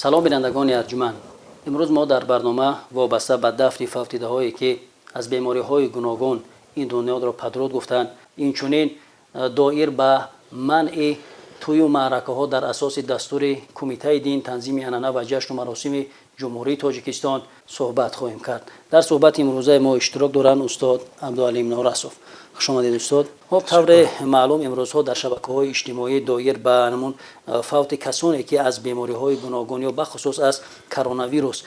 Салом, бинандагони арҷуманд. Имрӯз мо дар барнома вобаста ба дафни фавтидаҳое, ки аз бемориҳои гуногун ин дунёро падруд гуфтанд, инчунин доир ба манъи тӯю маъракаҳо дар асоси дастури Кумитаи дин, танзими анъана ва ҷашну маросими Ҷумҳурии Тоҷикистон суҳбат хоҳем кард. Дар суҳбати имрӯзаи мо иштирок доранд устод Абдуалим Норасов. Хуш омадед, устод. Хоб, тавре маълум, имрӯзҳо дар шабакаҳои иҷтимоӣ доир ба ҳамун фавти касоне, ки аз бемориҳои гуногун ё бахусус аз коронавирус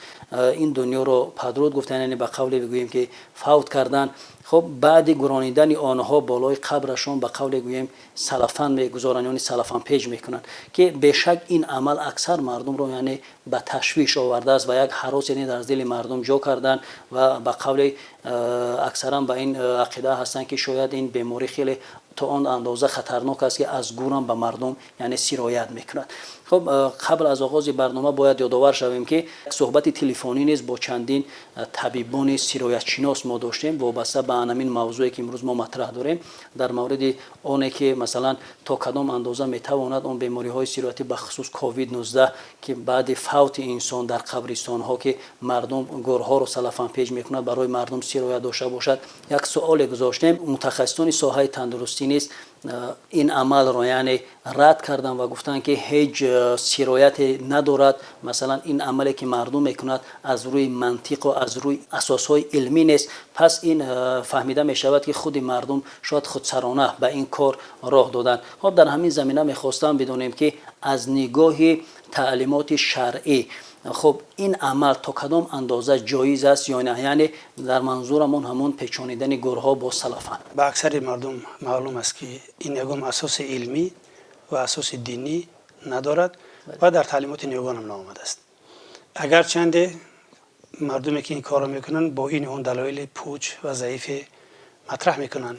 ин дунёро падруд гуфтанд, яъне ба қавле бигӯем, ки фавт карданд, хоб, баъди гуронидани онҳо болои қабрашон, ба қавле гӯем, салафан мегузоранд, яъне салафанпеҷ мекунанд, ки бешак ин амал аксар мардумро, яъне, ба ташвиш овардааст ва як ҳарос, яъне, дар дили мардум ҷо карданд ва ба қавле аксаран ба ин ақида ҳастанд, ки шояд ин беморӣ хеле то он андоза хатарнок аст, ки аз гӯрам ба мардум, яъне, сироят мекунад. Хуб, қабл аз оғози барнома бояд ёдовар шавем, ки суҳбати телефонӣ низ бо чандин табибони сироятшинос мо доштем вобаста ба ҳамин мавзӯе, ки имрӯз мо матраҳ дорем, дар мавриди оне ки, масалан, то кадом андоза метавонад он бемориҳои сироятӣ, бахусус COVID-19, ки баъди фавти инсон дар қабристонҳо, ки мардум гӯрҳоро салафанпеҷ мекунад, барои мардум сироят дошта бошад. Як суоле гузоштем. Мутахассисони соҳаи тандурустӣ низ ин амалро, яъне, рад карданд ва гуфтанд, ки ҳеҷ сирояте надорад. Масалан, ин амале, ки мардум мекунад, аз рӯи мантиқу аз рӯи асосҳои илмӣ нест. Пас ин фаҳмида мешавад, ки худи мардум шояд худсарона ба ин кор роҳ доданд. Хоб, дар ҳамин замина мехостам бидонем, ки аз нигоҳи таълимоти шаръӣ, хуб, ин амал то кадом андоза ҷоиз аст ё не, яъне дар манзурамон ҳамон печонидани гӯрҳо бо салафан. Ба аксари мардум маълум аст, ки ин ягон асоси илмӣ ва асоси динӣ надорад ва дар таълимоти ниёгонам наомадааст. Агарчанде мардуме, ки ин корро мекунанд, бо ин он далоили пуч ва заифе матраҳ мекунанд,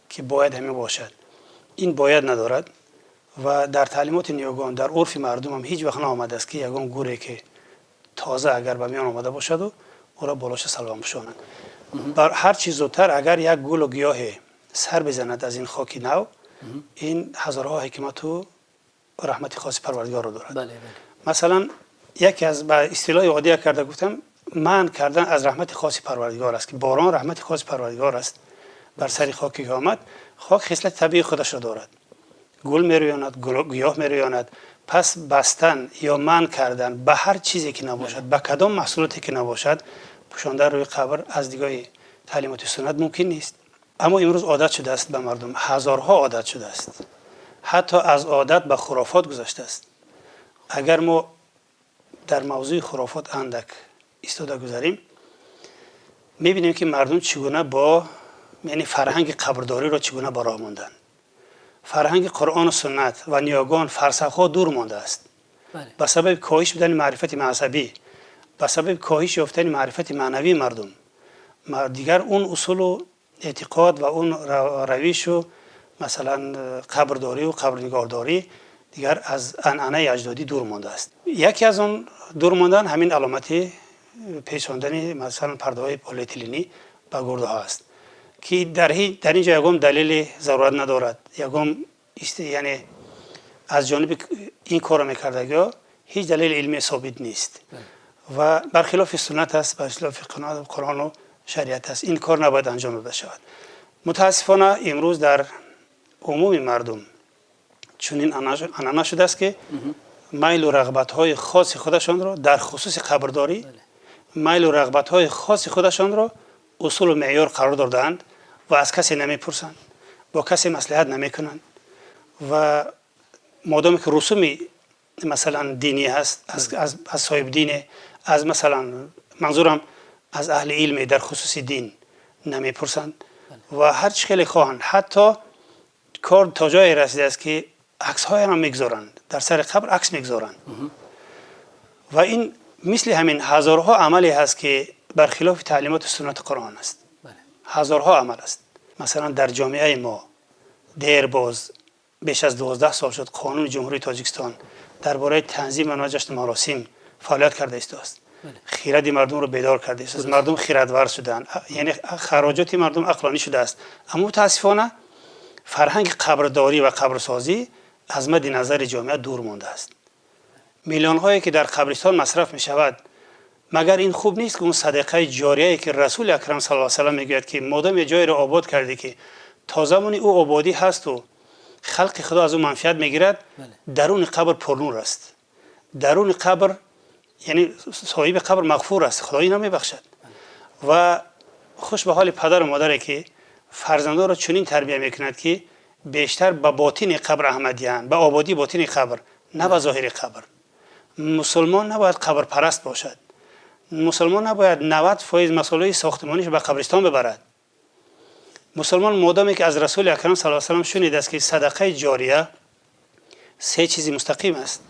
ки бояд ҳамин бошад. Ин бояд надорад ва дар таълимоти ниёгон, дар урфи мардумам ҳеҷ вақт наомадааст, ки ягон гӯре, ки тоза агар ба миён омада бошаду, ӯро болоша салван пӯшонанд. Бар ҳар чӣ зудтар агар як гулу гиёҳе сар бизанад аз ин хоки нав, ин ҳазорҳо ҳикмату раҳмати хоси Парвардигорро дорад. Масалан, яке аз ба истилоҳи оддия карда гуфтам, манъ кардан аз раҳмати хоси Парвардигор аст, ки борон раҳмати хоси Парвардигор аст. Бар сари хоке ки омад, хок хислати табиии худашро дорад, гул мерӯёнад, гиёҳ мерӯёнад. Пас бастан ё манъ кардан ба ҳар чизе ки набошад, ба кадом маҳсулоте ки набошад, пӯшондан рӯи қабр аз дигоҳи таълимоти суннат мумкин нест. Аммо имрӯз одат шудааст ба мардум, ҳазорҳо одат шудааст, ҳатто аз одат ба хурофот гузаштааст. Агар мо дар мавзӯи хурофот андак истода гузарем, мебинем, ки мардум чӣ гуна бо, яъне, фарҳанги қабрдориро чӣ гуна ба роҳ монданд. Фарҳанги Қуръону суннат ва ниёгон фарсахҳо дур мондааст ба сабаби коҳиш будани маърифати мазҳабӣ, ба сабаби коҳиш ёфтани маърифати маънавии мардум. Дигар он усулу эътиқод ва он равишу, масалан, қабрдорию қабрнигоҳдорӣ дигар аз анъанаи аҷдодӣ дур мондааст. Яке аз он дур мондан ҳамин аломати пешондани, масалан, пардаҳои полиэтиленӣ ба гурдаҳо аст, ки дар ин ҷо ягон далели зарурат надорад, ягон, яъне, аз ҷониби ин корро мекардагиҳо ҳеҷ далели илмӣ собит нест ва бархилофи суннат аст, бархилофи Қуръону шариат аст. Ин кор набояд анҷом дода шавад. Мутаассифона, имрӯз дар умуми мардум чунин анъана шудааст, ки майлу рағбатҳои хоси худашонро дар хусуси қабрдорӣ, майлу рағбатҳои хоси худашонро усулу меъёр қарор додаанд ва аз касе намепурсанд, бо касе маслиҳат намекунанд. Ва модоме ки русуми, масалан, динӣ ҳаст, аз соҳибдине, аз, масалан, манзурам, аз аҳли илме дар хусуси дин намепурсанд ва ҳар чӣ хеле хоҳанд. Ҳатто кор то ҷое расидааст, ки аксҳояро мегузоранд дар сари қабр, акс мегузоранд. Ва ин мисли ҳамин ҳазорҳо амале ҳаст, ки бархилофи таълимоти суннати Қуръон аст. Ҳазорҳо амал аст. Масалан, дар ҷомеаи мо дербоз, беш аз 12 сол шуд, Қонуни Ҷумҳурии Тоҷикистон дар бораи танзим ва ҷашну маросим фаъолият карда истодааст, хиради мардумро бедор карда истодааст, мардум хирадвар шуданд, яъне хароҷоти мардум ақлонӣ шудааст. Аммо мутаассифона, фарҳанги қабрдорӣ ва қабрсозӣ аз мадди назари ҷомеа дур мондааст. Миллионҳое ки дар қабристон масраф мешавад, магар ин хуб нест, ки он садақаи ҷорияе, ки Расули Акрам саллаллоҳу алайҳи васаллам мегӯяд, ки модоме ҷойеро обод кардӣ, ки то замони ӯ ободӣ ҳасту халқи Худо аз ӯ манфиат мегирад, даруни қабр пурнур аст, даруни қабр, яъне соҳиби қабр мағфур аст, Худо инро мебахшад. Ва хуш ба ҳоли падару модаре, ки фарзандонро чунин тарбия мекунад, ки бештар ба ботини қабр аҳамият диҳанд, ба ободии ботини қабр, на ба зоҳири қабр. Мусулмон набояд қабрпараст бошад. Мусулмон набояд 90% масолеҳи сохтмониш ба қабристон бибарад. Мусулмон модоме ки аз Расули Акрам саллаллоҳу алайҳи васаллам шунидааст, ки садақаи ҷория се чизи мустақим аст.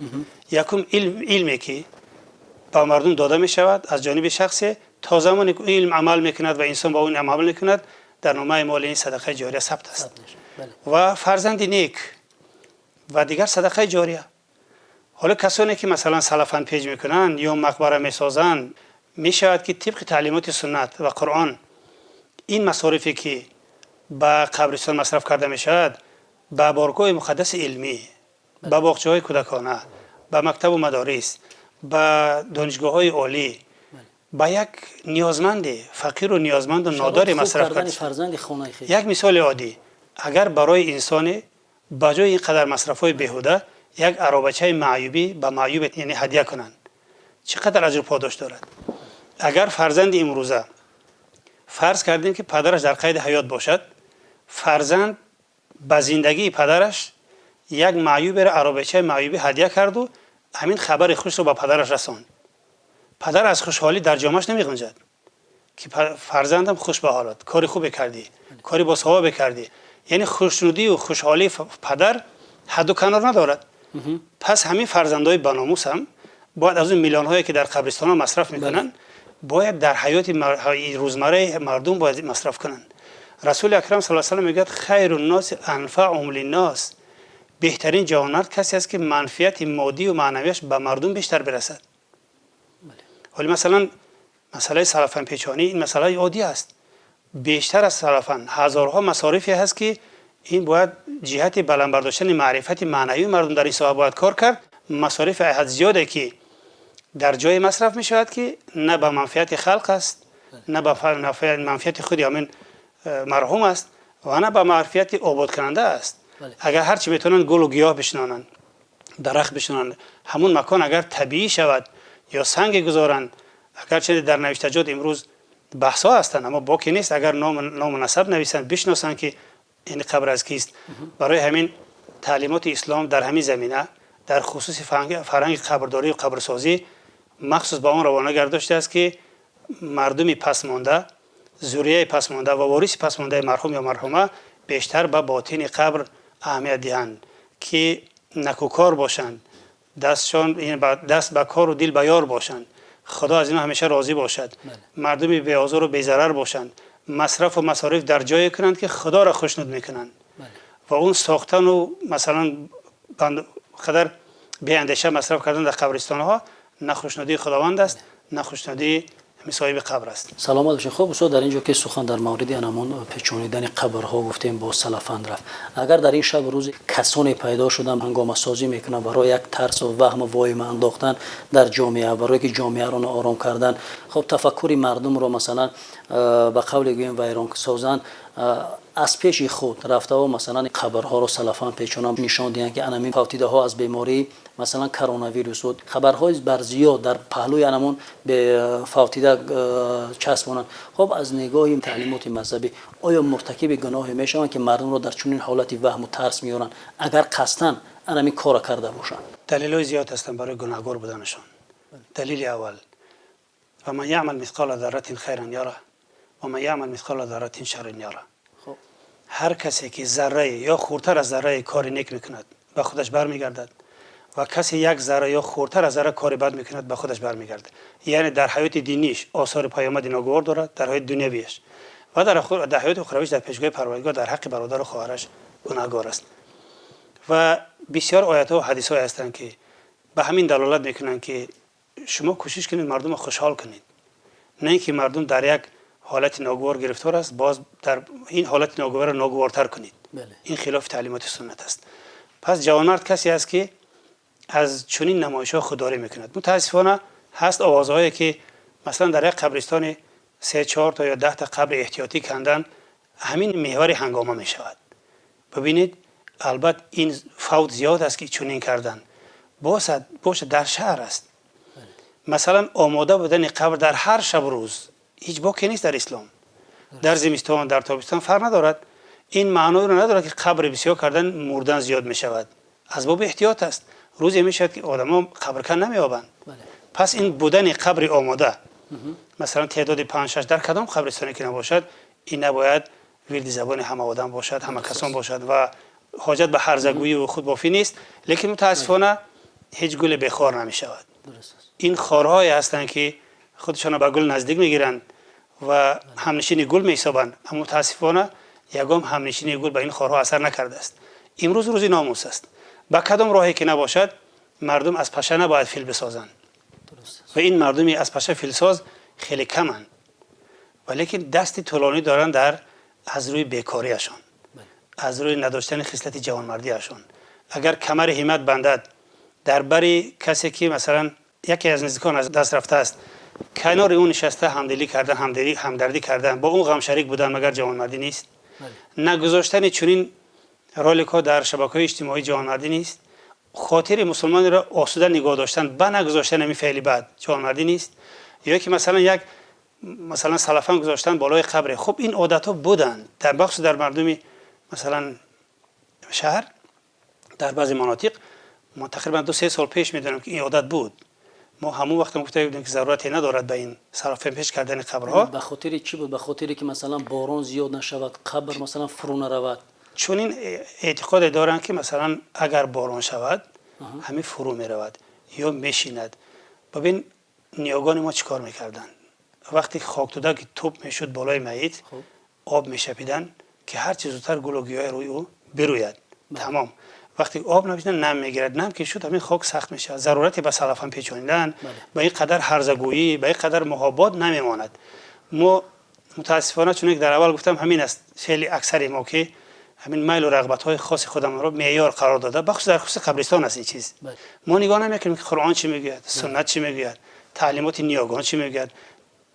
Якум, илм, илме ки ба мардум дода мешавад аз ҷониби шахсе, то замоне ки илм амал мекунад ва инсон ба он амал мекунад, дар номаи моли ин садақаи ҷория сабт аст. Ва фарзанди нек ва дигар садақаи ҷория. Ҳоло касоне ки масалан салафан пеҷ мекунанд ё мақбара месозанд, мешавад, ки тибқи таълимоти суннат ва Қуръон ин масорифе ки ба қабристон масраф карда мешавад, ба боргоҳи муқаддаси илмӣ, ба боғчаҳои кӯдакона, ба мактабу мадорис, ба донишгоҳҳои олӣ, ба як ниёзманде, фақиру ниёзманду нодоре масраф кард. Як мисоли оддӣ: агар барои инсоне ба ҷои ин қадар масрафҳои беҳуда як аробачаи маъюбӣ ба маъюб, яъне ҳадя кунанд, чӣ қадар аҷру подош дорад? Агар фарзанди имрӯза, фарз кардем, ки падараш дар қайди ҳаёт бошад, фарзанд ба зиндагии падараш як маъюберо аробачаи маъюбӣ ҳадя карду ҳамин хабари хушро ба падараш расонд, падар аз хушҳолӣ дар ҷомаш намеғунҷад, ки фарзандам, хуш ба ҳолат, кори хубе кардӣ, кори босавобе кардӣ. Яъне хушнудию хушҳолии падар ҳадду канор надорад. Пас ҳамин фарзандҳои баномус ҳам бояд аз он миллионҳое, ки дар қабристонҳо масраф мекунанд, бояд дар ҳаёти рӯзмарраи мардум бояд масраф кунанд. Расули Акрам саллаллоҳу алайҳи васаллам мегӯяд: хайру нноси анфаъуҳум линнос. Беҳтарин ҷавонмард касе аст, ки манфиати моддию маънавияш ба мардум бештар бирасад. Ҳоли масалан масъалаи салафанпечонӣ, ин масъалаи оддӣ аст. Бештар аз салафан ҳазорҳо масорифе ҳаст, ки ин бояд ҷиҳати баланд бардоштани маърифати маънавии мардум дар ин соҳа бояд кор кард. Масорифи ҳад зиёде, ки дар ҷое масраф мешавад, ки на ба манфиати халқ аст, на ба манфиати худи ҳамин марҳум аст ва на ба манфиати ободкунанда аст. Агар ҳарчи метавонанд гулу гиёҳ бишинонанд, дарахт бишинонанд, ҳамун макон агар табиӣ шавад ё санге гузоранд, агарчи дар навиштаҷот имрӯз баҳсҳо ҳастанд, аммо боке нест, агар ному насаб нависанд, бишиносанд, ки ин қабр аз кист. Барои ҳамин таълимоти ислом дар ҳамин замина, дар хусуси фарҳанги қабрдорию қабрсозӣ, махсус ба он равона гардоштааст, ки мардуми пасмонда, зуррияи пасмонда ва вориси пасмондаи марҳум ё марҳума бештар ба ботини қабр аҳамият диҳанд, ки накӯкор бошанд, дастшон даст ба кору дил ба ёр бошанд, Худо аз инҳо ҳамеша розӣ бошад, мардуми беозору безарар бошанд, масрафу масориф дар ҷое кунанд, ки Худоро хушнуд мекунанд. Ва он сохтану масалан қадар беандеша масраф кардан дар қабристонҳо на хушнудии Худованд аст, на хушнудии соҳиби қабр аст. Саломат бошед. Хуб, устод, дар ин ҷо ки сухан дар мавриди анамон печонидани қабрҳо гуфтем, бо салафан рафт. Агар дар ин шаб рӯзи касоне пайдо шуданд, ҳангомасозӣ мекунанд барои як тарсу ваҳму воҳима андохтан дар ҷомеа, барое ки ҷомеаро ноором кардан, хуб, тафаккури мардумро масалан ба қавле гӯем вайрон созанд, аз пеши худ рафтао масалан қабрҳоро салафан печонанд, нишон диҳанд, ки анамин фавтидаҳо аз бемории масалан коронавирус буд, хабарҳои барзиёд дар паҳлӯи анамон фавтида часпонанд, хуб, аз нигоҳи таълимоти мазҳабӣ оё муртакиби гуноҳе мешаванд, ки мардумро дар чунин ҳолати ваҳму тарс меоранд, агар қасдан анамин корро карда бошанд? Далелҳои зиёд ҳастанд барои гунаҳгор буданашон. Далели аввал: ва ман яъмал мисқола зарратин хайран яра ва ман яъмал мисқола зарратин шарран яра. Ҳар касе ки заррае ё хурдтар аз заррае кори нек мекунад, ба худаш бармегардад, ва касе як зарра ё хурдтар аз зарра кори бад мекунад, ба худаш бармегардад. Яъне дар ҳаёти диниш осори паёмади ногувор дорад, дар ҳаёти дунявиаш ва дар ҳаёти ухравиш дар пешгоҳи Парвардигор дар ҳаққи бародару хоҳараш гунаҳгор аст. Ва бисёр оятҳо ва ҳадисҳое ҳастанд, ки ба ҳамин далолат мекунанд, ки шумо кӯшиш кунед мардумро хушҳол кунед, на ин ки мардум дар як ҳолати ногувор гирифтор аст, боз дар ин ҳолати ногуворро ногуворта кунед. Ин хилофи таълимоти суннат аст. Пас ҷавонмард касе аст, ки аз чунин намоишҳо худдорӣ мекунад. Мутаассифона ҳаст овозҳое ки масалан дар як қабристони 3-4 то ё 10 та қабри эҳтиётӣ кандан, ҳамин меҳвари ҳангома мешавад. Бибинед, албатта ин фавт зиёд аст ки чунин кардан. Бошад дар шаҳр аст. Масалан омода будани қабр дар ҳар шаб рӯз ҳеҷ боке нест дар ислом. Дар зимистон, дар тобистон фарқ надорад. Ин маъноеро надорад ки қабри бисёр кардан мурдан зиёд мешавад. Аз боби эҳтиёт аст. Рӯзе мешавад ки одамо қабркан намеёбанд. Пас ин будани қабри омода, масалан теъдоди 5-6 дар кадом қабристоне ки набошад, ин набояд вирди забони ҳама одам бошад, ҳама касон бошад ва ҳоҷат ба ҳарзагӯӣ ва худбофӣ нест. Лекин мутаассифона ҳеҷ гуле бехор намешавад. Ин хорҳое ҳастанд ки худшонро ба гул наздик мегиранд ва ҳамнишини гул меҳисобанд, аммо мутаассифона ягон ҳамнишини гул ба ин хорҳо асар накардааст. Имрӯз рӯзи номус аст. Ба кадом роҳе ки набошад, мардум аз паша набояд фил бисозанд. Ва ин мардуми аз паша филсоз хеле каманд, валекин дасти тӯлонӣ доранд дар аз рӯи бекориашон, аз рӯи надоштани хислати ҷавонмардиашон. Агар камари ҳиммат бандад дар бари касе ки масалан яке аз наздикон аз даст рафтааст, канори ӯ нишаста ҳамдилӣ кардан, ҳамдардӣ кардан, бо ӯ ғамшарик будан магар ҷавонмардӣ нест? Нагузоштани чунин роликҳо дар шабакаҳои иҷтимоӣ ҷавонмардӣ нест? Хотири мусулмонеро осуда нигоҳ доштан ба нагузоштани ҳамин феъли бад ҷавонмардӣ нест? Ё ки масалан як масалан салафан гузоштан болои қабре. Хуб, ин одатҳо буданд дар бахусус дар мардуми масалан шаҳр, дар баъзе манотиқ. Мо тақрибан 2-3 сол пеш медонем ки ин одат буд. Мо ҳамон вақт гуфта будем ки зарурате надорад ба ин салафан пеш кардани қабрҳо. Ба хотири чӣ буд? Ба хотире ки масалан борон зиёд нашавад, қабр масалан фурӯ наравад. Чунин эътиқоде доранд ки масалан агар борон шавад, ҳамин фурӯ меравад ё мешинад. Бибин, ниёгони мо чӣ кор мекарданд? Вақте хоктуда ки тӯб мешуд болои майит, об мешапиданд ки ҳарчи зудтар гулу гиёҳи рӯи ӯ бирӯяд. Тамом. Вақте об напишидан, нам мегирад, нам ки шуд, ҳамин хок сахт мешавад. Зарурате ба салафан печонидан, ба ин қадар ҳарзагӯӣ, ба ин қадар муҳобот намемонад. Мо мутаассифона, чуне ки дар аввал гуфтам, ҳамин аст феъли аксари мо ки ҳамин майлу рағбатҳои хоси худамонро меъёр қарор дода, бахусус дар хусуси қабристон аст ин чиз. Мо нигоҳ намекунем ки Қуръон чӣ мегӯяд, суннат чӣ мегӯяд, таълимоти ниёгон чӣ мегӯяд,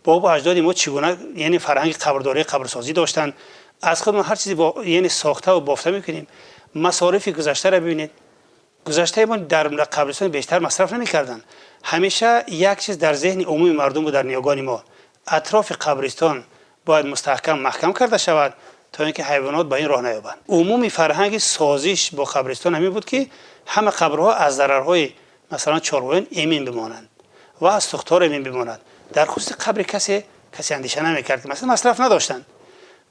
бобу аҷдоди мо чӣ гуна яъне фарҳанги қабрдорӣ, қабрсозӣ доштанд. Аз худмон ҳар чизе яъне сохтаву бофта мекунем. Масорифи гузаштаро бибинед. Гузаштаи мо дар қабристон бештар масраф намекарданд. Ҳамеша як чиз дар зеҳни умуми мардум буд, дар ниёгони мо: атрофи қабристон бояд мустаҳкам, маҳкам карда шавад, то ин ки ҳайвонот ба ин роҳ наёбанд. Умуми фарҳанги созиш бо қабристон ҳамин буд ки ҳама қабрҳо аз зарарҳои масалан чорвоён эмин бимонанд ва аз сӯхтор эмин бимонад. Дар хусуси қабри касе касе андеша намекард, ки масалан масраф надоштанд.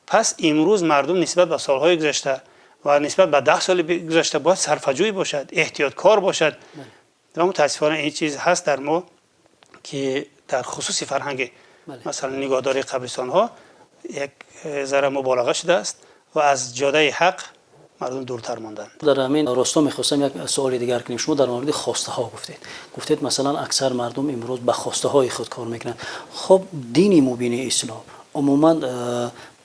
Пас имрӯз мардум нисбат ба солҳои гузашта ва нисбат ба 10 соли гузашта бояд сарфаҷӯй бошад, эҳтиёткор бошад. Ва мутаассифона ин чиз ҳаст дар мо ки дар хусуси фарҳанги масалан нигоҳдории қабристонҳо як зарра муболиға шудааст ва аз ҷодаи ҳақ мардум дуртар монданд. Дар ҳамин росто мехостам як суоли дигар кунем. Шумо дар мавриди хостаҳо гуфтед. Гуфтед, масалан аксар мардум имрӯз ба хостаҳои худ кор мекунанд. Хуб, дини мубини ислом умуман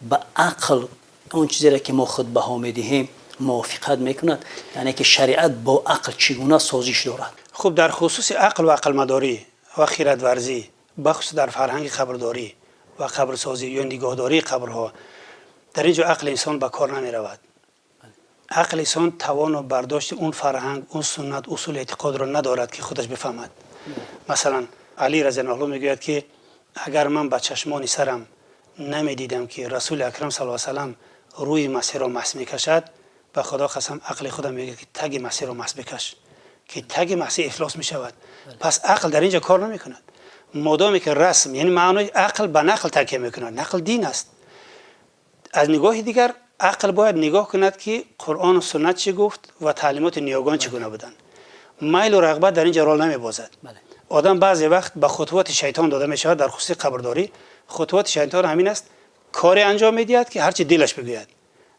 ба ақл, он чизере ки мо худ баҳо медиҳем, мувофиқат мекунад? Яъне ки шариат бо ақл чӣ гуна созиш дорад? Хуб, дар хусуси ақл ва ақлмадорӣ ва хиратварзӣ, бахусус дар фарҳанги қабрдорӣ ва қабрсозӣ ё нигоҳдории қабрҳо, дар ин ҷо ақли инсон ба кор намеравад. Ақли инсон тавону бардошти он фарҳанг, он суннат, усули эътиқодро надорад ки худаш бифаҳмад. Масалан, Али разиаллоҳу мегӯяд ки агар ман ба чашмони сарам намедидам ки Расули акрам саллаллоҳу алайҳи васаллам рӯи масеҳро масҳ мекашад, ба Худо қасам, ақли худам мегӯяд ки таги масеҳро масҳ бикаш, ки таги масеҳ ифлос мешавад. Пас ақл дар ин ҷо кор намекунад, модоме ки расм, яъне маънои ақл ба нақл такя мекунад. Нақл дин аст. Аз нигоҳи дигар ақл бояд нигоҳ кунад ки Қуръону суннат чӣ гуфт ва таълимоти ниёгон чӣ гуна буданд. Майлу рағбат дар ин ҷо рол намебозад. Одам баъзе вақт ба хутвоти шайтон дода мешавад. Дар хусуси қабрдорӣ хутвоти шайтон ҳамин аст: коре анҷом медиҳад ки ҳарчи дилаш бигӯяд,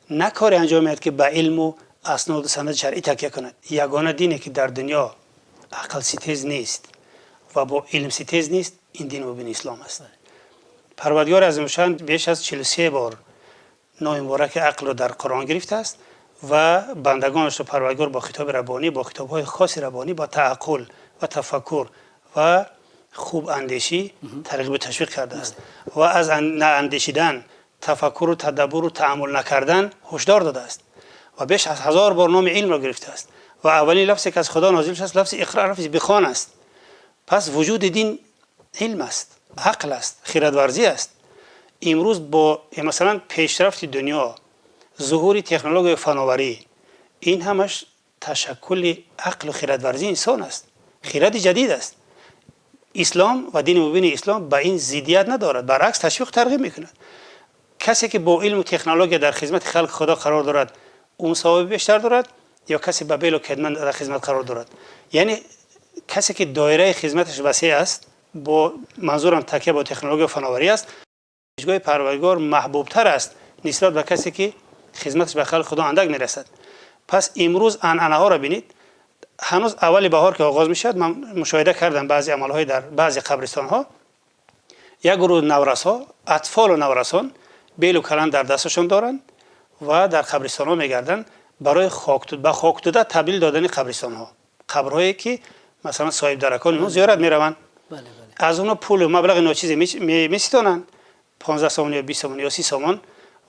на коре анҷом медиҳад ки ба илму асноду санади шаръӣ такя кунад. Ягона дине ки дар дунё ақлситез нест ва бо илмситез нест, ин дини мубини ислом аст. Парвардигори азимушан беш аз 43 бор номи мубораки ақлро дар Қуръон гирифтааст. Ва бандагонашро Парвардигор бо хитоби раббонӣ, бо хитобҳои хоси раббонӣ, бо таъаққул ва тафаккур ва хубандешӣ тарғибу ташвиқ кардааст ва аз наандешидан, тафаккуру тадаббуру таъаммул накардан ҳушдор додааст ва беш аз 1000 бор номи илмро гирифтааст. Ва аввалин лафзе ки аз Худо нозил шудааст, лафзи иқро, лафзи бихон аст. Пас вуҷуди дин илм аст, ақл аст, хирадварзӣ аст. Имрӯз бо масалан пешрафти дунё, зуҳури технологияи фановарӣ, ин ҳамаш ташаккули ақлу хирадварзии инсон аст, хиради ҷадид аст. Ислом ва дини мубини ислом ба ин зиддият надорад, баръакс ташвиқ, тарғиб мекунад. Касе ки бо илму технология дар хизмати халқи Худо қарор дорад, он савоби бештар дорад ё касе ба белу кедман дар хизмат қарор дорад? Яъне касе ки доираи хизматаш васеъ аст, бо манзурам такя бо технология фановарӣ аст, пешгоҳи Парвардигор маҳбубтар аст нисбат ба касе ки хизматаш ба халқи Худо андак мерасад. Пас имрӯз анъанаҳоро бинед. Ҳанӯз аввали баҳор ки оғоз мешавад, ман мушоҳида кардам баъзе амалҳои дар баъзе қабристонҳо. Як гурӯҳ наврасҳо, атфолу наврасон, белу калан дар дасташон доранд ва дар қабристонҳо мегарданд барои ба хоктуда табдил додани қабристонҳо, қабрҳое ки масалан соҳибдаракони онҳо зиёрат мераванд, аз онҳо пулу маблағи ночизе меситонанд, 15 сомон ё 20 сомон ё 30 сомон,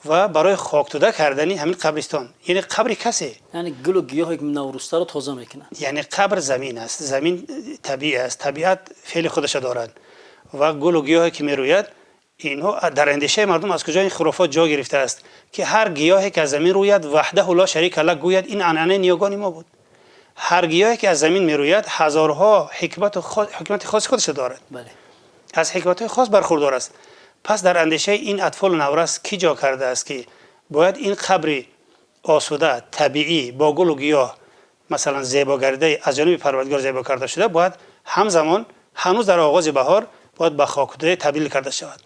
ва барои хоктуда кардани ҳамин қабристон, яъне қабри касе. Яъне гулу гиёҳе наврӯстаро тоза мекунанд. Яъне қабр замин аст, замин табиӣ аст, табиат феъли худаша дорад ва гулу гиёҳе ки мерӯяд, инҳо дар андешаи мардум аз куҷо ин хурофот ҷо гирифтааст, ки ҳар гиёҳе ки аз замин рӯяд, ваҳдаҳу ло шарика лак гӯяд, ин анъанаи ниёгони мо буд. Ҳар гиёҳе ки аз замин мерӯяд, ҳазорҳо ҳикмату ҳикмати хоси худашро дорад, аз ҳикматҳои хос бархурдор аст. Пас дар андешаи ин атфолу наврас кӣ ҷо кардааст, ки бояд ин қабри осуда, табиӣ, бо гулу гиёҳ масалан зебо гардидаи, аз ҷониби Парвардигор зебо карда шуда, бояд ҳамзамон ҳанӯз дар оғози баҳор бояд ба хокдуда табдил карда шавад?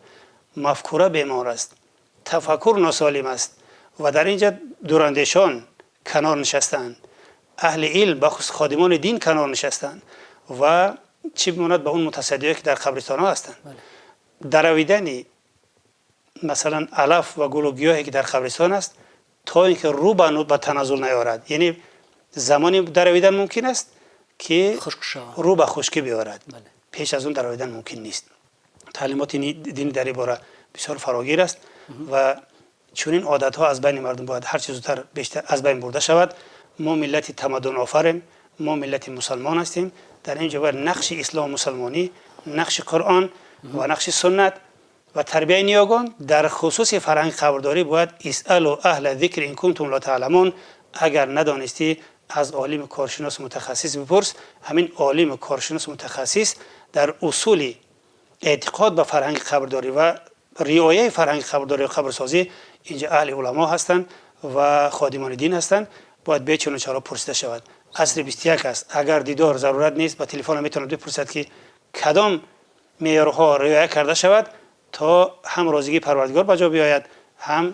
Мафкура бемор аст, тафаккур носолим аст ва дар ин ҷа дурандешон канор нишастаанд, аҳли илм, бахусус ходимони дин канор нишастаанд ва чӣ бимонад ба он мутасаддиое ки дар қабристонҳо ҳастанд. Даравидани масалан алаф ва гулу гиёҳе ки дар қабристон аст, то ин ки рӯ ба таназзул наёрад, яъне замоне даравидан мумкин аст ки рӯ ба хушкӣ биёрад, пеш аз он даравидан мумкин нест. Таълимоти дини дар ин бора бисёр фарогир аст ва чунин одатҳо аз байни мардум бояд ҳарчи зудтар бештар аз байн бурда шавад. Мо миллати тамаддунофарем, мо миллати мусалмон ҳастем. Дар ин ҷо бояд нақши ислому мусалмонӣ, нақши Қуръон ва нақши суннат ва тарбияи ниёгон дар хусуси фарҳанги қабрдорӣ бояд исъалу аҳла зикр ин кунтум ла таъламун. Агар надонистӣ, аз олими коршинос, мутахассис бипурс. Ҳамин олими коршинос, мутахассис дар усули эътиқод ба фарҳанги қабрдорӣ ва риояи фарҳанги қабрдорӣ ва қабрсозӣ инҷа аҳли уламо ҳастанд ва ходимони дин ҳастанд. Бояд бечуну чаро пурсида шавад. Асри 21 аст. Агар дидор зарурат нест, ба телефон метавонад бипурсад, ки кадом меъёрҳо риоя карда шавад, то ҳам розигии Парвардигор ба ҷо биёяд, ҳам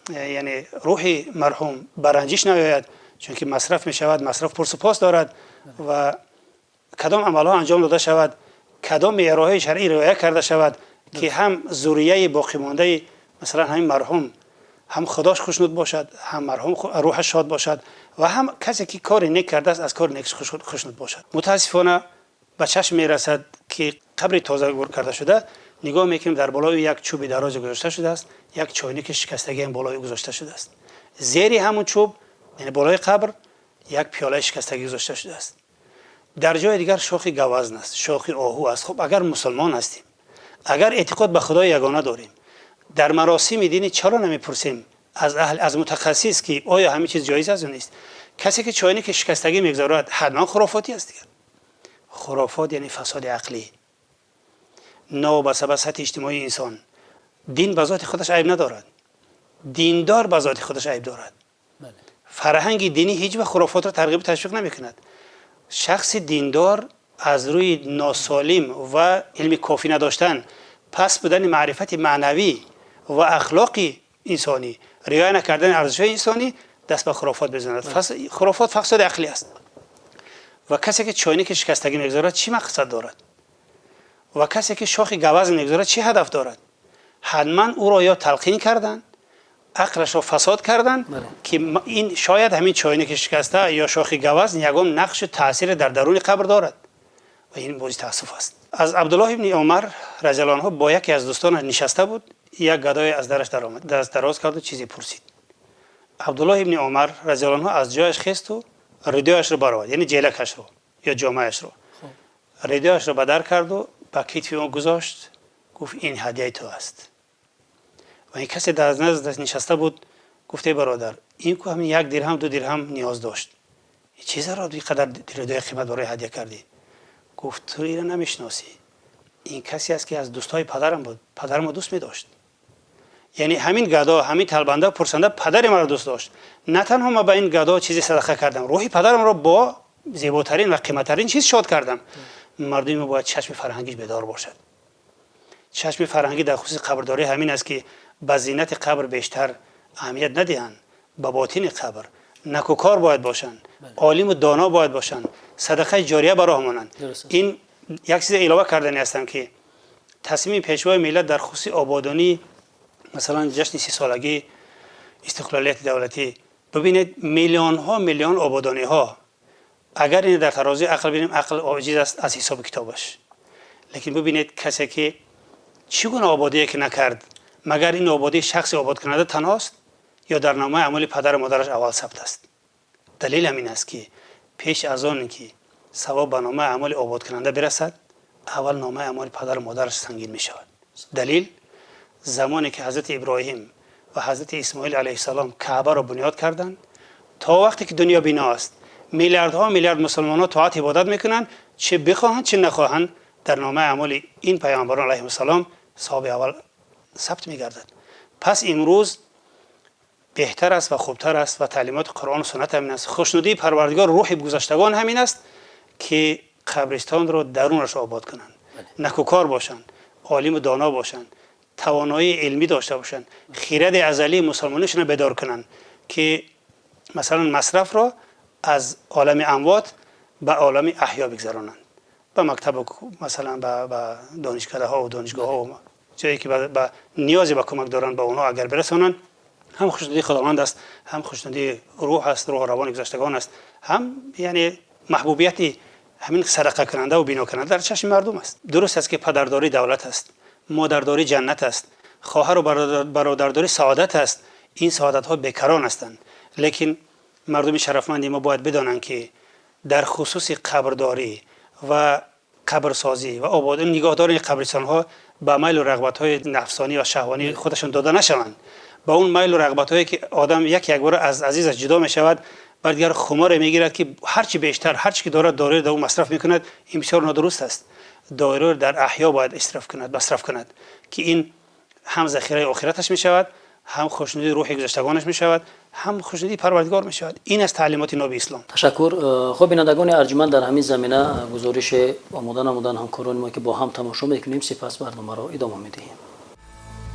яъне рӯҳи марҳум ба ранҷиш наояд, чунки масраф мешавад, масраф пурсупос дорад, ва кадом амалҳо анҷом дода шавад, кадом меъёрҳои шаръӣ риоя карда шавад, ки ҳам зуррияи боқимондаи масалан ҳамин марҳум ҳам Худош хушнуд бошад, ҳам марҳум рӯҳаш шод бошад ва ҳам касе ки кори нек кардааст, аз кори некаш хушнуд бошад. Мутаассифона, ба чашм мерасад, ки қабри тоза гур карда шуда, нигоҳ мекунем, дар болои як чӯби дарозе гузошта шудааст, як чойники шикастагиам болои гузошта шудааст. Зери ҳамун чӯб, яъне болои қабр, як пиёлаи шикастагӣ гузошта шудааст. Дар ҷои дигар шохи гавазн аст, шохи оҳу аст. Хуб, агар мусулмон ҳастем, агар эътиқод ба Худои ягона дорем, дар маросими динӣ чаро намепурсем аз аҳл, аз мутахассис, ки оё ҳамин чиз ҷоиз аст ё нест? Касе ки чойники шикастагӣ мегузорад, ҳатман хурофотӣ аст. Дигар хурофот яъне фасоди ақлӣ, новобаста ба сатҳи иҷтимоии инсон. Дин ба зоти худаш айб надорад, диндор ба зоти худаш айб дорад. Фарҳанги динӣ ҳеҷ вақт хурофотро тарғибу ташвиқ намекунад. Шахси диндор аз рӯи носолим ва илми кофӣ надоштан, паст будани маърифати маънавӣ ва ахлоқи инсонӣ, риоя накардани арзишҳои инсонӣ даст ба хурофот мезанад. Хурофот фасоди ақлӣ аст. Ва касе ки чойники шикастагӣ мегузорад, чӣ мақсад дорад? Ва касе ки шохи гавазн мегузорад, чӣ ҳадаф дорад? Ҳатман ӯро ё талқин карданд. ақлашро фасод карданд, ки ин шояд ҳамин чойне ки шикаста ё шохи гаваз ягон нақшу таъсире дар даруни қабр дорад ва ин бози таассуф аст. Аз Абдуллоҳ ибни Умар разияллоҳу анҳу бо яке аз дӯстонаш нишаста буд, як гадое аз дараш даромад, даст дароз карду чизе пурсид. Абдуллоҳ ибни Умар разияллоҳу анҳу аз ҷояш хесту ридояшро баровард, яъне ҷелакашро ё ҷомаашро, ридояшро ба дар карду ба китфи ӯ гузошт, гуфт ин ҳадияи ту аст. Ва ин касе дар наздаш нишаста буд, гуфт эй бародар, ин ку ҳамин 1 дирҳам 2 дирҳам ниёз дошт, чизаро ин қадар ридои қимат барои ҳадия кардӣ? Гуфт ту инро намешиносӣ, ин касе аст ки аз дӯстҳои падарам буд, падарамро дӯст медошт. Яъне ҳамин гадо, ҳамин талбанда пурсанда падари маро дӯст дошт. На танҳо ман ба ин гадо чизе садақа кардам, рӯҳи падарамро бо зеботарин ва қиматтарин чиз шод кардам. Мардуми мо бояд чашми фарҳангиш бедор бошад. Чашми фарҳангӣ дар хусуси қабрдорӣ ҳамин аст ки ба зинати қабр бештар аҳамият надиҳанд, ба ботини қабр накӯкор бояд бошанд, олиму доно бояд бошанд, садақаи ҷория ба роҳ монанд. Ин як чизе илова кардани ҳастам ки тасмими пешвои миллат дар хусуси ободонӣ, масалан ҷашни 30-солагии истиқлолияти давлатӣ, бибинед миллионҳо миллион ободониҳо. Агар ин дар тарози ақл бинем, ақл оҷиз аст аз ҳисоби китобаш, лекин бибинед касе ки чӣ гуна ободие ки накард, магар ин ободии шахси ободкунанда танҳост ё дар номаи амали падару модараш аввал сабт аст? Далел ҳамин аст ки пеш аз он ки савоб ба номаи амали ободкунанда бирасад, аввал номаи амали падару модараш сангин мешавад. Далел замоне ки ҳазрати Иброҳим ва ҳазрати Исмоил алайҳиссалом Каъбаро бунёд карданд, то вақте ки дунё бино аст, миллиардҳо миллиард мусулмонҳо тоат ибодат мекунанд, чӣ бихоҳанд чӣ нахоҳанд, дар номаи амали ин паёмбарон алайҳиссалом савоби аввал сабт мегардад. Пас имрӯз беҳтар аст ва хубтар аст ва таълимоти Қуръону суннат ҳамин аст, хушнудии Парвардигор рӯҳи гузаштагон ҳамин аст ки қабристонро дарунашро обод кунанд, накӯкор бошанд, олиму доно бошанд, тавоноии илмӣ дошта бошанд, хиради азалии мусулмонишонро бедор кунанд ки масалан масрафро аз олами амвот ба олами аҳё бигзаронанд, ба мактаб, масалан ба донишкадаҳо ва донишгоҳҳо, ҷое ки ба ниёзе ба кӯмак доранд, ба онҳо агар бирасонанд, ҳам хушнудии Худованд аст, ҳам хушнудии рӯҳ аст, рӯҳу равони гузаштагон аст, ҳам яъне маҳбубияти ҳамин садақакунанда ва бинокунанда дар чашми мардум аст. Дуруст аст ки падардорӣ давлат аст, модардорӣ ҷаннат аст, хоҳару бародардорӣ саодат аст. Ин саодатҳо бекарон ҳастанд, лекин мардуми шарафманди мо бояд бидонанд ки дар хусуси қабрдорӣ ва қабрсозӣ ва обод нигоҳдории қабристонҳо ба майлу рағбатҳои нафсонӣ ва шаҳвонӣ худашон дода нашаванд, ба он майлу рағбатҳое ки одам як якбора аз азизаш ҷудо мешавад, баъд дигар хуморе мегирад ки ҳарчи бештар ҳарчи ки дорад дораро дар ӯ масраф мекунад. Ин бисёр нодуруст аст. Доираро дар аҳё бояд исроф кунад, масраф кунад ки ин ҳам захираи охираташ мешавад, ҳам хушнудии рӯҳи гузаштагонаш мешавад, ҳам хушнудии Парвардигор мешавад. Ин аст таълимоти ноби ислом. Ташаккур. Хуб, бинандагони арҷманд, дар ҳамин замина гузорише омода намуданд ҳамкорони мо ки бо ҳам тамошо мекунем, сипас барномаро идома медиҳем.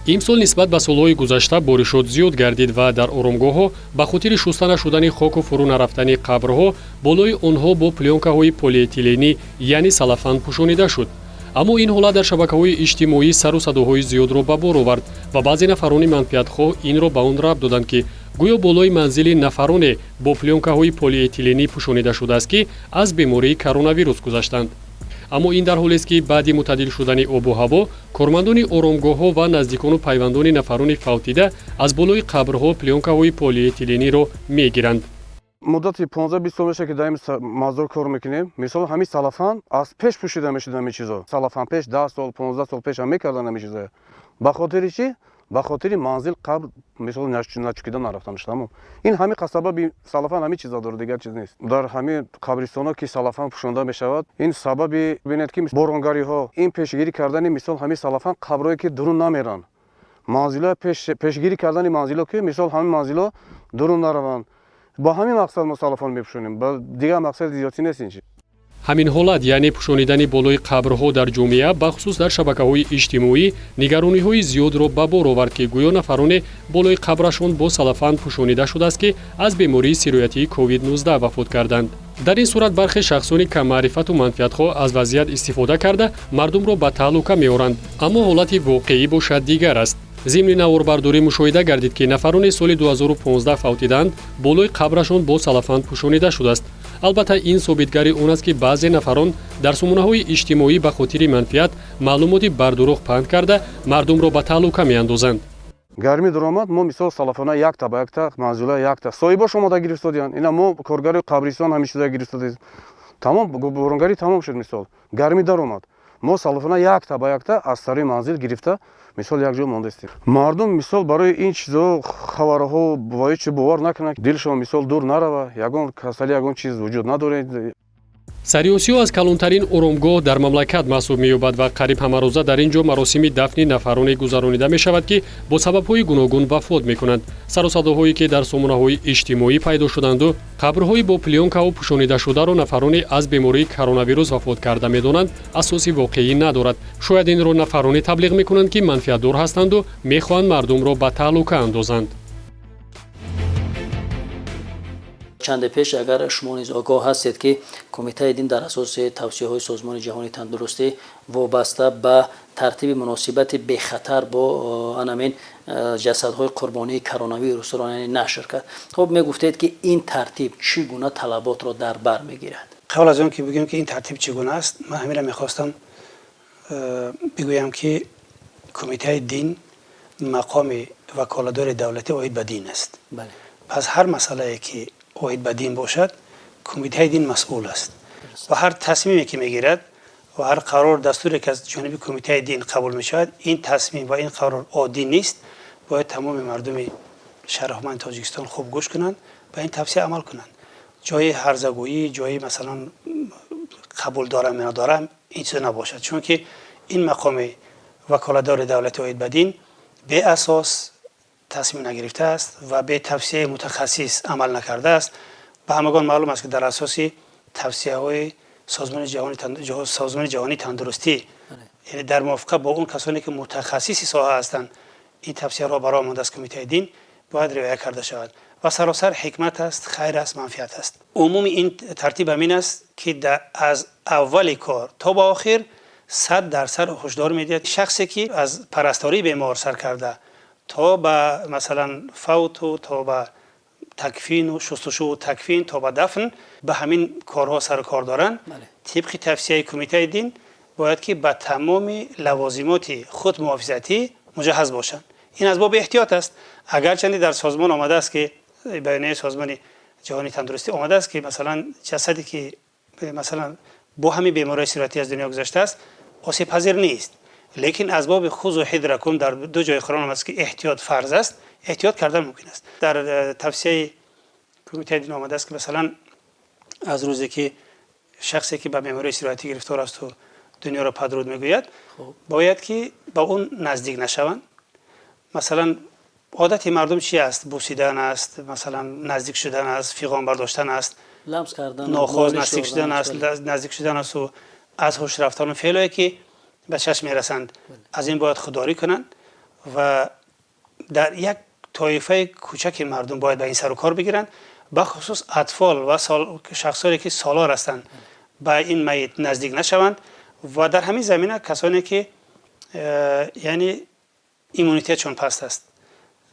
Имсол нисбат ба солҳои гузашта боришот зиёд гардид ва дар оромгоҳҳо ба хотири шуста нашудани хоку фурӯ нарафтани қабрҳо болои онҳо бо плёнкаҳои полиэтиленӣ, яъне салафан пӯшонида шуд. Аммо ин ҳолат дар шабакаҳои иҷтимоӣ сару садоҳои зиёдро ба бор овард ва баъзе нафарони манфиатхоҳ инро ба он рабт доданд, ки гӯё болои манзили нафароне бо плёнкаҳои полиэтиленӣ пӯшонида шудааст, ки аз бемории коронавирус гузаштанд. Аммо ин дар ҳолест, ки баъди мӯътадил шудани обу ҳаво кормандони оромгоҳҳо ва наздикону пайвандони нафарони фавтида аз болои қабрҳо плёнкаҳои полиэтилениро мегиранд. Муддати 15-20 сол мешавад, ки дар ин мазор кор мекунем. Мисол, ҳамин салафан аз пеш пӯшида мешуд, ҳамин чизо салафан пеш 10 сол, 15 сол пеш ҳам мекардан ҳамин чизо. Ба хотири чӣ? Ба хотири манзил, қабр, мисол, начукида нарафтанаш, тамом. Ин ҳамин сабаби салафан ҳамин чиза дорад, дигар чиз нест. Дар ҳамин қабристонҳо ки салафан пӯшонда мешавад, ин сабаби, бинед, ки боронгариҳо, ин пешгирӣ кардани, мисол, ҳамин салафан қабрҳое ки дурун намеранд, манзилҳо, пешгирӣ кардани манзилҳо, ки мисол ҳамин манзилҳо дурун нараванд, бо ҳамин мақсад мо салафан мепӯшонем, ба дигар мақсади зиёдтӣ нест ин чиз. Ҳамин ҳолат, яъне пӯшонидани болои қабрҳо дар ҷомеа, бахусус дар шабакаҳои иҷтимоӣ, нигарониҳои зиёдро ба бор овард, ки гӯё нафароне болои қабрашон бо салафан пӯшонида шудааст, ки аз бемории сироятии COVID-19 вафот карданд. Дар ин сурат бархе шахсони каммаърифату манфиатхоҳ аз вазъият истифода карда, мардумро ба таҳлука меоранд. Аммо ҳолати воқеӣ бошад дигар аст. Зимни наворбардорӣ мушоҳида гардид, ки нафароне соли 2015 фавтиданд, болои қабрашон бо салафан пӯшонида шудааст. Албатта, ин собитгари он аст, ки баъзе нафарон дар сомонаҳои иҷтимоӣ ба хотири манфиат маълумоти бардурӯғ паҳн карда, мардумро ба таҳлука меандозанд. Гармӣ даромад, мо мисол салафона якта ба якта манзила якта соҳибош омода гирифтодиянд. Ина мо коргари қабристон ҳамин чиза гирифтодем. Тамом, боронгарӣ тамом шуд, мисол гармӣ даромад, мо салафона якта ба якта аз сари манзил гирифта, мисол якҷо мондастем. Мардум мисол барои ин чизо хабарҳо ва ҳеҷ бовар накунанд, дилшон мисол дур нарава, ягон касалӣ, ягон чиз вуҷуд надоред. Сариосиё аз калонтарин оромгоҳ дар мамлакат маҳсуб меёбад ва қариб ҳамарӯза дар ин ҷо маросими дафни нафароне гузаронида мешавад, ки бо сабабҳои гуногун вафот мекунанд. Сарусадоҳое, ки дар сомонаҳои иҷтимоӣ пайдо шуданду қабрҳои бо плёнкаҳо пӯшонидашударо нафароне аз бемории коронавирус вафот карда медонанд, асоси воқеӣ надорад. Шояд инро нафароне таблиғ мекунанд, ки манфиатдор ҳастанду мехоҳанд мардумро ба таҳлука андозанд. Чанде пеш, агар шумо низ огоҳ ҳастед, ки Кумитаи дин дар асоси тавсияҳои Созмони ҷаҳонии тандурустӣ вобаста ба тартиби муносибати бехатар бо анамин ҷасадҳои қурбонии коронавирусро нашр кард. Хуб, мегуфтед, ки ин тартиб чӣ гуна талаботро дар бар мегирад? Қабл аз он ки бигӯем, ки ин тартиб чӣ гуна аст, ман ҳаминро мехостам бигӯям, ки Кумитаи дин мақоми ваколатдори давлатӣ оид ба дин аст. Пас ҳар масъалае, ки оид ба дин бошад, Кумитаи дин масъул аст ва ҳар тасмиме, ки мегирад, ва ҳар қарор, дастуре, ки аз ҷониби Кумитаи дин қабул мешавад, ин тасмим ва ин қарор оддӣ нест. Бояд тамоми мардуми шарафманди Тоҷикистон хуб гӯш кунанд, ба ин тавсия амал кунанд. Ҷои ҳарзагӯӣ, ҷои масалан қабул дорам ё надорам, ин чизо набошад, чунки ин мақоми ваколатдори давлати оид ба дин беасос тасмим нагирифтааст ва бе тавсияи мутахассис амал накардааст. Ба ҳамагон маълум аст, ки дар асоси тавсияҳои Созмони ҷаҳонии тандурустӣ, яъне дар мувофиқа бо он касоне, ки мутахассиси соҳа ҳастанд, ин тавсияро барои мондааст Кумитаи дин, бояд риоя карда шавад ва саросар ҳикмат аст, хайр аст, манфиат аст. Умуми ин тартиб ҳамин аст, ки аз аввали кор то ба охир 100% ҳушдор медиҳад шахсе, ки аз парастории бемор сар карда то ба масалан фавту, то ба такфину шустушӯву такфин, то ба дафн ба ҳамин корҳо сару кор доранд, тибқи тавсияи Кумитаи дин бояд ки ба тамоми лавозимоти худмуҳофизатӣ муҷаҳҳаз бошанд. Ин аз боби эҳтиёт аст. Агарчанде дар созмон омадааст, ки баёнияи Созмони ҷаҳонии тандурустӣ омадааст, ки масалан ҷасаде, ки масалан бо ҳамин бемории сироятӣ аз дунё гузаштааст, осебпазир нест, лекин аз боби хузу ҳидракум, дар ду ҷои Қуръон омадааст, ки эҳтиёт фарз аст, эҳтиёт кардан мумкин аст. Дар тавсияи Кумитаи дин омадааст, ки масалан аз рӯзе, ки шахсе, ки ба бемории сироятӣ гирифтор асту дунёро падруд мегӯяд, бояд ки ба он наздик нашаванд. Масалан, одати мардум чи аст? Бусидан аст, масалан наздик шудан аст, фиғон бардоштан аст, нохост наздик шудан аст, наздик шудан асту аз ҳуш рафтану феълое, ки ба чашм мерасанд, аз ин бояд худдорӣ кунанд ва дар як тоифаи кӯчаки мардум бояд ба ин сару кор бигиранд. Бахусус атфол ва шахсоне, ки солор ҳастанд, ба ин майит наздик нашаванд ва дар ҳамин замина касоне, ки яъне иммунитетшон паст аст,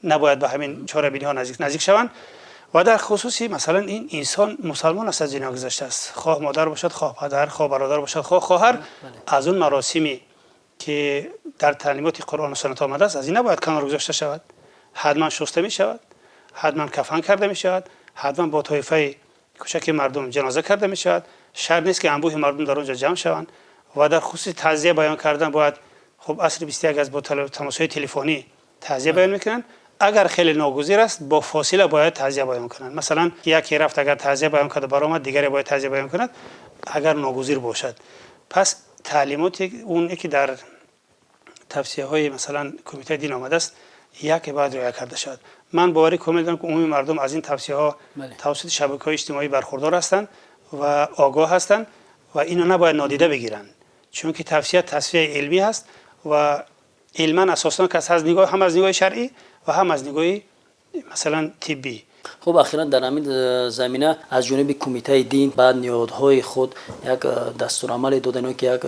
набояд ба ҳамин чорабиниҳо наздик шаванд. Ва дар хусуси масалан ин инсон мусалмон аст, аз дунё гузаштааст, хоҳ модар бошад, хоҳ падар, хоҳ бародар бошад, хоҳ хоҳар, аз он маросиме, ки дар таълимоти Қуръону суннат омадааст, аз ин набояд канор гузошта шавад. Ҳатман шуста мешавад, ҳатман кафан карда мешавад, ҳатман бо тоифаи кӯчаки мардум ҷаноза карда мешавад. Шарт нест, ки анбӯҳи мардум дар он ҷо ҷамъ шаванд. Ва дар хусуси таъзия баён кардан бояд, хуб, асри 21 аст, бо тамосҳои телефонӣ таъзия баён мекунанд. Агар хеле ногузир аст, бо фосила бояд таъзия баён кунанд. Масалан, яке рафт, агар таъзия баён карда баромад, дигаре бояд таъзия баён кунад, агар ногузир бошад. Пас таълимоти оне, ки дар тавсияҳои масалан Кумитаи дин омадааст, яке бояд риоя карда шавад. Ман боварӣ комил дорам, ки умуми мардум аз ин тавсияҳо тавассути шабакаҳои иҷтимоӣ бархурдор ҳастанд ва огоҳ ҳастанд ва инро набояд нодида бигиранд, чунки тавсия тавсияи илмӣ ҳаст ва илман асоснок аст, аз нигоҳ ҳам аз нигоҳи шаръӣ ва ҳам аз нигоҳи масалан тиббӣ. Хуб, ахиран дар ҳамин замина аз ҷониби Кумитаи дин ба ниҳодҳои худ як дастурамале доданд ё ки як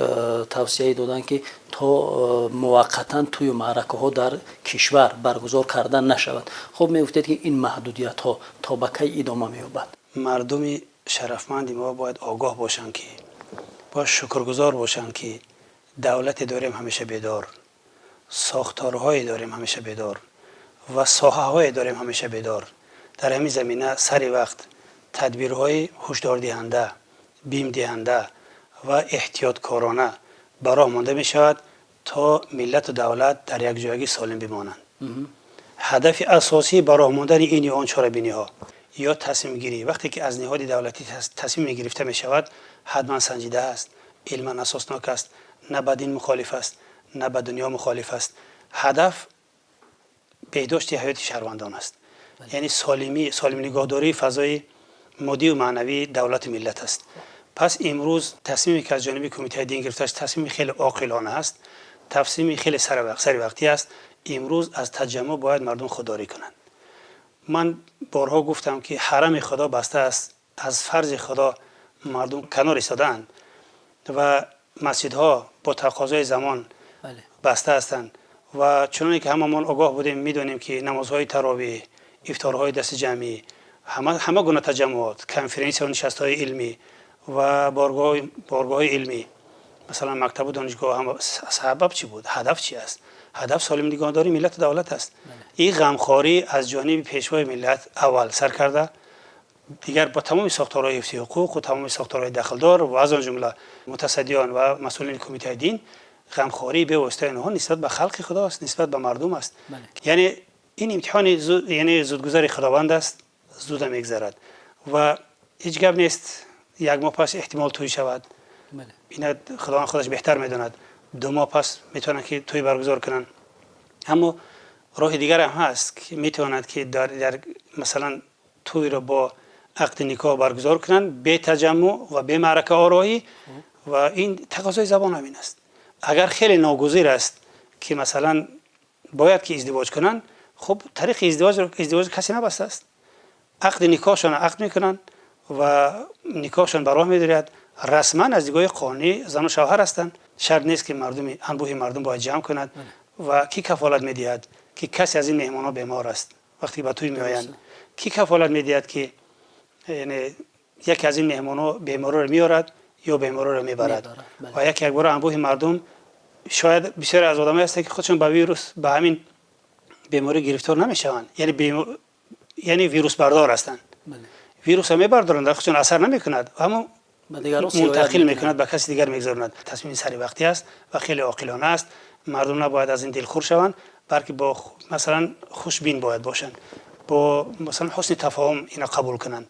тавсияе доданд, ки то То муваққатан тӯю маъракаҳо дар кишвар баргузор карда нашавад. Хуб, мегуфтед, ки ин маҳдудиятҳо то ба кай идома меёбад? Мардуми шарафманди мо бояд огоҳ бошанд, ки бояд шукргузор бошанд, ки давлате дорем ҳамеша бедор, сохторҳое дорем ҳамеша бедор ва соҳаҳое дорем ҳамеша бедор. Дар ҳамин замина сари вақт тадбирҳои ҳушдордиҳанда, бимдиҳанда ва эҳтиёткорона ба роҳ монда мешавад, то миллату давлат дар якҷоягӣ солим бимонанд. Ҳадафи асосии ба роҳ мондани ин ё он чорабиниҳо ё тасмимгирӣ, вақте ки аз ниҳоди давлатӣ тасмиме гирифта мешавад, ҳатман санҷида аст, илман асоснок аст, на ба дин мухолиф аст, на ба дунё мухолиф аст. Ҳадаф беҳдошти ҳаёти шаҳрвандон аст, яъне солимӣ, солим нигоҳдории фазои моддию маънавии давлату миллат аст. Пас имрӯз тасмиме, ки аз ҷониби Кумитаи дин гирифтааст, тасмими хеле оқилона аст, тасмими хеле саривақтӣ аст. Имрӯз аз таҷаммуъ бояд мардум худдорӣ кунанд. Ман борҳо гуфтам, ки ҳарами Худо баста аст, аз фарзи Худо мардум канор истодаанд ва масҷидҳо бо тақозои замон баста ҳастанд. Ва чуноне ки ҳамамон огоҳ будем, медонем, ки намозҳои таровиҳ, ифторҳои дастиҷамъӣ, ҳама гуна таҷаммуот, конференсия, нишастҳои илмӣ ва боргоҳҳои илмӣ, масалан мактабу донишгоҳ, сабаб чӣ буд, ҳадаф чӣ аст? Ҳадаф солим нигоҳдории миллату давлат аст. Ин ғамхорӣ аз ҷониби Пешвои миллат аввал сар карда, дигар бо тамоми сохторҳои ҳифзи ҳуқуқ ва тамоми сохторҳои дахлдор ва аз он ҷумла мутасаддиён ва масъулини Кумитаи дин, ғамхории бевоситаи онҳо нисбат ба халқи Худо аст, нисбат ба мардум аст. Яъне ин имтиҳони, яъне зудгузари Худованд аст, зуда мегзарад ва ҳеҷ гап нест, як моҳ пас эҳтимол тӯй шавад. Ина Худованд худаш беҳтар медонад. 2 моҳ пас метавонанд, ки тӯй баргузор кунанд. Аммо роҳи дигар ҳам ҳаст, ки метавонад, ки дар масалан тӯйро бо ақди никоҳ баргузор кунанд, бе таҷаммуъ ва бе маърака ороӣ. Ва ин тақозои забон ҳамин аст. Агар хеле ногузир аст, ки масалан бояд ки издивоҷ кунанд, хуб, тариқи издивоҷ касе набастааст. Ақди никоҳшон ақд мекунанд ва никоҳшон ба роҳ медорад, расман аз нигоҳи қонунӣ зану шавҳар ҳастанд. Шарт нест, ки мардуми анбӯҳи мардум бояд ҷамъ кунад. Ва кӣ кафолат медиҳад, ки касе аз ин меҳмонҳо бемор аст, вақте ба тӯй меоянд? Кӣ кафолат медиҳад, ки яъне яке аз ин меҳмонҳо бемориро меорад ё бемориро мебарад? Ва яке якбора анбӯҳи мардум, шояд бисёре аз одамое ҳастанд, ки худшон ба вирус, ба ҳамин беморӣ гирифтор намешаванд, яъне вирусбардор ҳастанд, вирусро мебардоранд, дар худшон асар намекунад, аммо мунтақил мекунад, ба каси дигар мегузаронад. Тасмими саривақтӣ аст ва хеле оқилона аст. Мардум набояд аз ин дилхур шаванд, балки бо масалан хушбин бояд бошанд, бо масалан ҳусни тафоҳум ина қабул кунанд.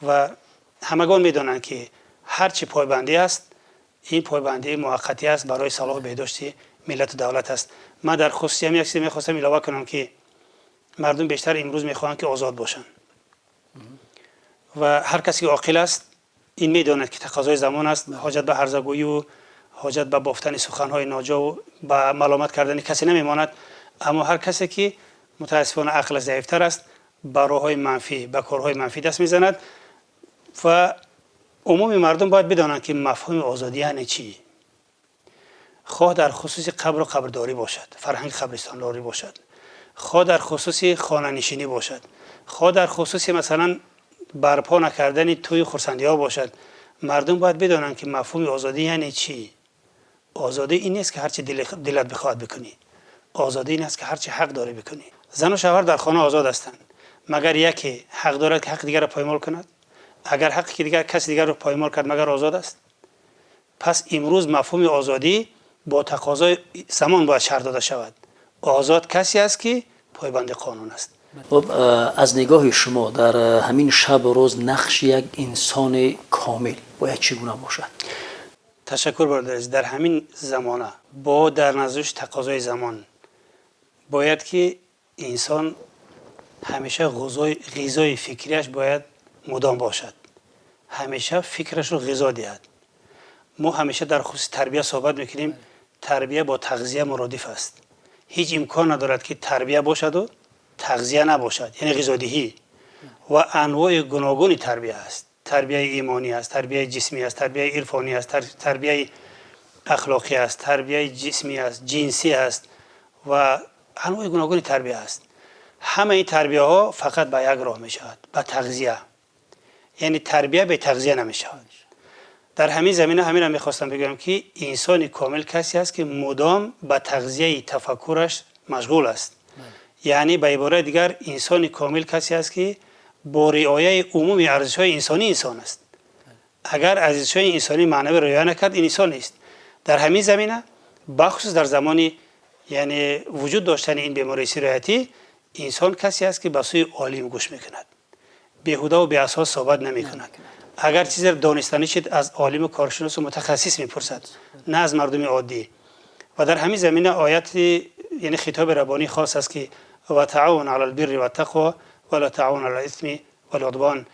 Ва ҳамагон медонанд, ки ҳар чӣ пойбандӣ аст, ин пойбандӣ муваққатӣ аст, барои салоҳу беҳдошти миллату давлат аст. Ман дар хусуси ҳам як чизе мехостам илова кунам, ки мардум бештар имрӯз мехоҳанд, ки озод бошанд. Ва ҳар касе ки оқил аст, ин медонад, ки тақозои замон аст. Ҳоҷат ба ҳарзагӯю ҳоҷат ба бофтани суханҳои ноҷову ба маломат кардани касе намемонад. Аммо ҳар касе ки мутаассифона ақлаш заифтар аст, ба роҳҳои манфӣ, ба корҳои манфӣ даст мезанад. Ва умуми мардум бояд бидонанд, ки мафҳуми озодӣ яъне чӣ, хоҳ дар хусуси қабру қабрдорӣ бошад, фарҳанги қабристондорӣ бошад, хоҳ дар хусуси хонанишинӣ бошад, хоҳ дар хусуси масалан барпо накардани тӯи хурсандиҳо бошад. Мардум бояд бидонанд, ки мафҳуми озодӣ яъне чӣ. Озодӣ ин нест, ки ҳарчи дилат бихоҳад бикунӣ. Озодӣ ин аст, ки ҳарчи ҳақ дорӣ бикунӣ. Зану шавҳар дар хона озод ҳастанд, магар яке ҳақ дорад, ки ҳаққи дигарро поймол кунад? Агар ҳаққи дигар каси дигарро поймол кард, магар озод аст? Пас имрӯз мафҳуми озодӣ бо тақозои замон бояд шарҳ дода шавад. Озод касе аст, ки пойбанди қонун аст. Хуб, аз нигоҳи шумо, дар ҳамин шабу рӯз нақши як инсони комил бояд чӣ гуна бошад? Ташаккур, бародар. Дар ҳамин замона бо дар назардошти тақозои замон бояд, ки инсон ҳамеша ғизои фикрияш бояд мудом бошад, ҳамеша фикрашро ғизо диҳад. Мо ҳамеша дар хусуси тарбия суҳбат мекунем. Тарбия бо тағзия муродиф аст. Ҳеҷ имкон надорад, ки тарбия бошаду тағзия набошад, яъне ғизодиҳӣ. Ва анвои гуногуни тарбия аст: тарбияи имонӣ аст, тарбияи ҷисмӣ аст, тарбияи ирфонӣ аст, тарбияи ахлоқӣ аст, тарбияи ҷисмӣ аст, ҷинсӣ аст ва анвои гуногуни тарбия аст. Ҳамаи ин тарбияҳо фақат ба як роҳ мешавад, ба тағзия. Яъне тарбия бе тағзия намешавад. Дар ҳамин замина ҳаминро мехостам бигӯям, ки инсони комил касе аст, ки мудом ба тағзияи тафаккураш машғул аст. Яъне ба ибораи дигар, инсони комил касе аст, ки бо риояи умуми арзишҳои инсонӣ инсон аст. Агар арзишҳои инсонии маънавӣ риоя накард, ин инсон нест. Дар ҳамин замина, бахусус дар замони, яъне, вуҷуд доштани ин бемории сироятӣ, инсон касе аст, ки ба сӯи олим гӯш мекунад, беҳудаву беасос суҳбат намекунад. Агар чизеро донистанӣ шид, аз олиму коршиносу мутахассис мепурсад, на аз мардуми оддӣ. Ва дар ҳамин замина ояти, яъне хитоби раббонӣ хос аст, ки وتعاونوا على البر والتقوى ولا تعاونوا على الإثم والعدوان.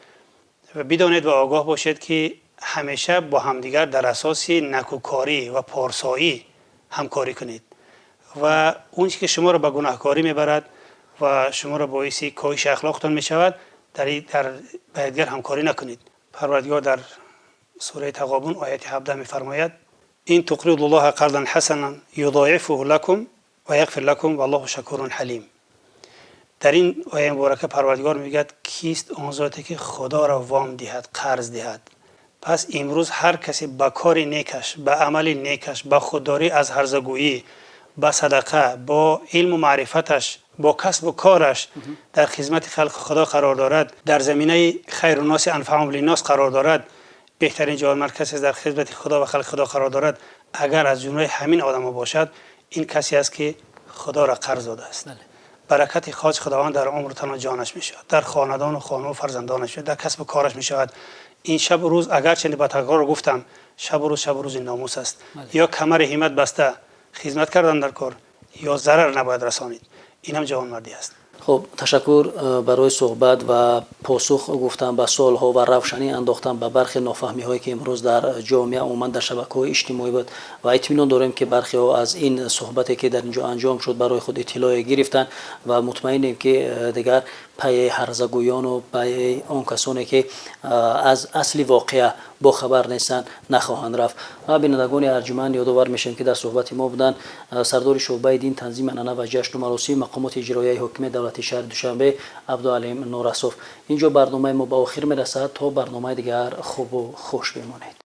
Бидонед ва огоҳ бошед, ки ҳамеша бо ҳамдигар дар асоси накӯкорӣ ва порсоӣ ҳамкорӣ кунед ва он чизе ки шуморо ба гунаҳкорӣ мебарад ва шуморо боиси коҳиши ахлоқтон мешавад, дар ба якдигар ҳамкорӣ накунед. Парвардигор дар сураи Тағобун, ояти 17 мефармояд: إن تقرضوا الله قرضا حسنا يضاعفه لكم ويغفر لكم والله شكور حليم. Дар ин ояи муборака Парвардигор мегӯяд: кист он зоте, ки Худоро вом диҳад, қарз диҳад? Пас имрӯз ҳар касе ба кори некаш, ба амали некаш, ба худдорӣ аз ҳарзагӯӣ, ба садақа, бо илму маърифаташ, бо касбу кораш дар хизмати халқи Худо қарор дорад, дар заминаи خير الناس أنفعهم للناس қарор дорад, беҳтарин ҷавонмард касе дар хизмати Худо ва халқи Худо қарор дорад, агар аз ҷумлаи ҳамин одамо бошад, ин касе аст, ки Худоро қарз додааст. Баракати хоси Худованд дар умру тану ҷонаш мешавад, дар хонадону хонаву фарзандонаш мешавад, дар касбу кораш мешавад. Ин шабу рӯз, агарчи ба такрор гуфтам, шабу рӯз шабу рӯзи номус аст. Ё камари ҳиммат баста хизмат кардан дар кор, ё зарар набояд расонид. Инам ҷавонмардӣ аст. Хуб, ташаккур барои суҳбат ва посух гуфтан ба суолҳо ва равшанӣ андохтан ба бархе нофаҳмиҳое, ки имрӯз дар ҷомеа, умуман дар шабакаҳои иҷтимоӣ буд. Ва итминон дорем, ки бархеҳо аз ин суҳбате, ки дар ин ҷо анҷом шуд, барои худ иттилоъе гирифтанд ва мутмаинем, ки дигар пайи ҳарзагӯёну пайи он касоне, ки аз асли воқеа бохабар нестанд, нахоҳанд рафт. Ва бинандагони арҷуманд, ёдовар мешавем, ки дар суҳбати мо буданд сардори шӯъбаи дин, танзими анъана ва ҷашну маросим, мақомоти иҷроияи ҳокимияти давлати шаҳри Душанбе Абдуалим Нурасов. Инҷо барномаи мо ба охир мерасад. То барномаи дигар хубу хуш бимонед.